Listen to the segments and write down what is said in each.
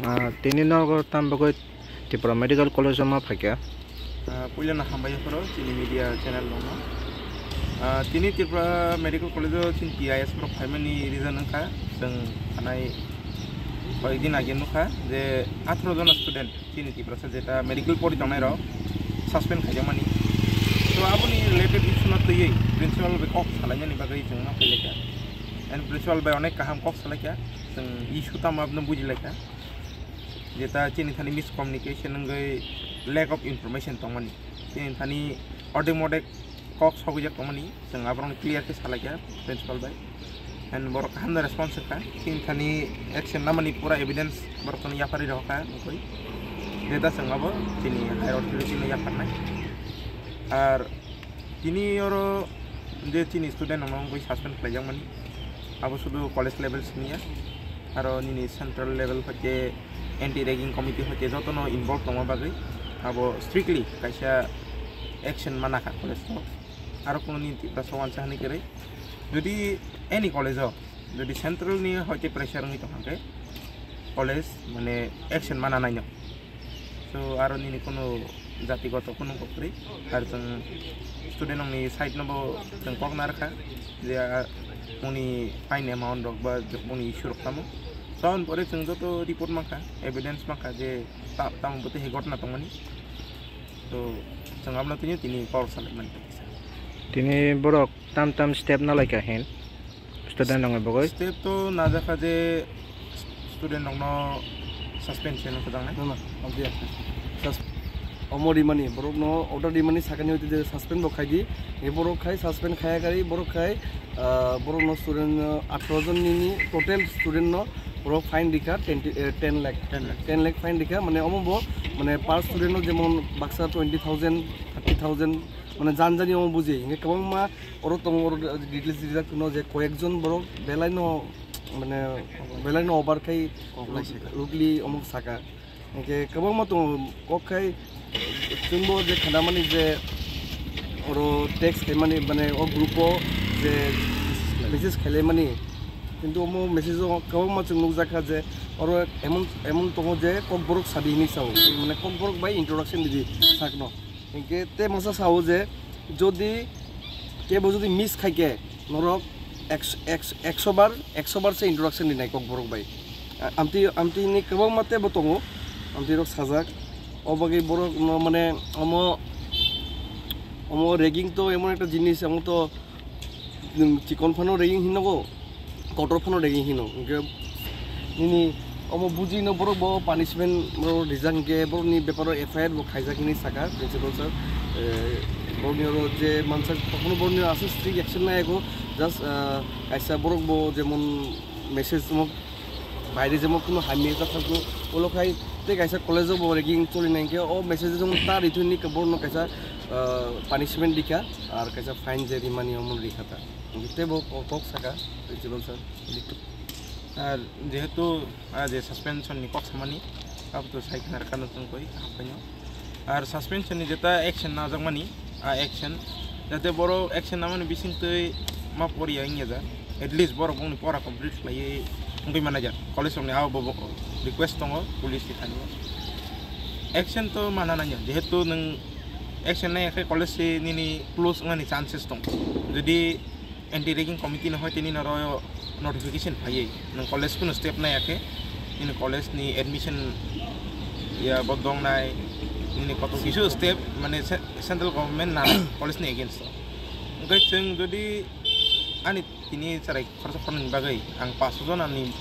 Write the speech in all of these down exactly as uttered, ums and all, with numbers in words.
Ah, tini nogo tam bagwi Tripura Medical College o ma phaikha? Ah, puilano hambai phoro chini media channel rokno. Ah, tini Tripura Medical College o chini T I S borok phaimani reason wngkha, chwng thanai koyekdin age nukha je atharo jona student chini Tiprasa jeta medical pori tongnai rok suspend khaijakmani. To aboni related issue no twiwi principal bai kok salainani bagwi chwng ma phailaikha. And principal bai onek kaham kok salaikha, chwng issue tamo abono bujilaikha. Jeta chini thani miscommunication wngwi lack of information tongmani. Chini thani odek modek kok sogwijak tongmani, chwng aborokno clear khe salaikha principal bai. And borok kaham no response wngkha. Chini thani action namani pura evidence borok thani yapharwi rohorkha wngkhe. Jeta chwng abo chini higher authority no yapharnai. Ar tini oro je chini student rokno wngwi suspend khlaijakmani, abo sudu college level simi ya, aro nini central level hoite anti ragging committee hoite jotono involve tongma bagwi abo strictly kaisa action manakha college o. Aro kuno nini Tiprasa wansa hani kwrwi, jodi any college o jodi central ni hoite pressure wngwi tongkha khe college mane action mana naino. So aro nini kuno jatigoto kuno kwrwi, ar chwng student rokni side no bo chwng kok narwkha je, ah, moni fine amount rok ba moni issue rok tamo. So aboni pore chwng joto report mankha, evidence mankha je ta-, tamo bwtwi hai gotna tongmani. So chwng abono tini, tini kok salaimani. Tini borok tam tam step nalaikha hin. Student rokni bagwi? Step to najakha je student rokno suspension kwtangnai. No, no, abdi ya. Sus-, omo rimani, borok no order rimani sakani hoite je suspend bo khaidi. E borok khai suspend khaya kari, borok khai, ah, borok no student no atharo jon nini total student no borok fine rikha ten, eh, ten lakh. Ten lakh. Ten lakh fine rikha, mane omo bo, mane per student no jemon baksa twenty thousand, thirty thousand, mane jan jani omo buji. Hinge kwbangma oro tongo, oro details rijak no je koyekjon borok belai no, mane, belai no over khai rugli omok saka. Hingke kwbangma tongo kok khai chwngbo je khanamani je oro text khaimani, mane, o group o je message khailaimani, kintu omo message o kwbangma chwng nukjakha je oro emon, emon tongo je kokborok sadi hinwi sao, mane, kokborok bai introduction ridi sakno. Hinkhe tei masa sao je jodi kebo jodi miss khaikhe norok eksh-, eksh-, ekso bar, ekso bar se introduction rinai kokborok bai. A-, amtwi, amtwini kwbangma teibo tongo, amtwirok sajak. O bagwi borok no mane omo, omo ragging to emon ekta jinis, omo to nwng chikon phano ragging hinnogo, kotor phano ragging hino. Hwnkhe nini omo bujino borok bo punishment borok rijak hwnkhe borokni beparo F I R bo khaijak hinwi saka principal sir. Eh, borokni oro je mansak tokhono borokni aswk strict action naiyago, just, ah, kaisa borok bo jemon message mo baire jemon kuno hamya ta thangkhu, ulo khai tei kaisa college o bo ragging choli nai hwnkhe o message jemon ta rithwini borokno kaisa, ah, punishment rikha, ar kaisa fine je rimani omo rikha ta. Tei bo kok, kok saka principal sir. Ar jehetu, ah, je suspension ni kok samani, abo to sai khna rwkha no chwng koi kaham paino. Ar suspension ni jeta action najakmani, a action, jate boro action namani bisingtwi ma poriya wngya ja. At least borok bongni pora complete khlaiwi wngwi manaija. College rokni abo bo request tongo police ni thani. Action to mana nangya, jehetu nwng action naiya khe college se nini close wngnani chances tongo. Jodi anti ragging committee no hoi tini noro notification phaiwi nwng college kuno step naiya khe nini college ni admission ya bo dongnai, nini koto kisu step mane ce-, central government na college ni against o. Hwnkhe chwng jodi ani tini chwrai khoroksa khoroknwi ni bagwi ang paanch jona ni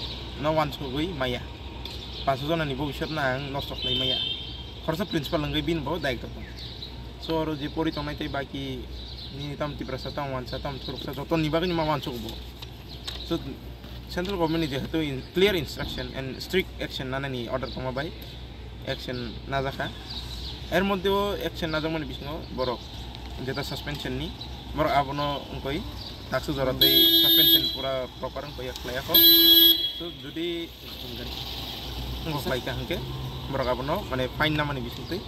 no wansugwi maya, paanch jona ni bobiswt no ang nosto khlai maya, khoroksa principal wngwi bini bo daitw tongo. So oro je pori tongnai tei baki nini tam Tiprasa, tam wansa, tam thuruksa, joto ni bagwi ma wansuk bo. So central government ni jehetu in clear instruction and strict action nanani order tongma bai action najakha. Er moddhe o action najakmani bisingo borok jeta suspension ni borok abono wngkoi taksa jora tei suspension pura proper wngkoi khlaiya kho. So jodi wngkha hwnkhe borok abono mane fine namani bisingtwi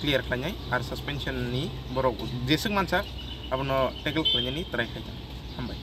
clear khlainai, ar suspension ni borok jeswk mansak abono tackle khlainani try khlainai. Hambai.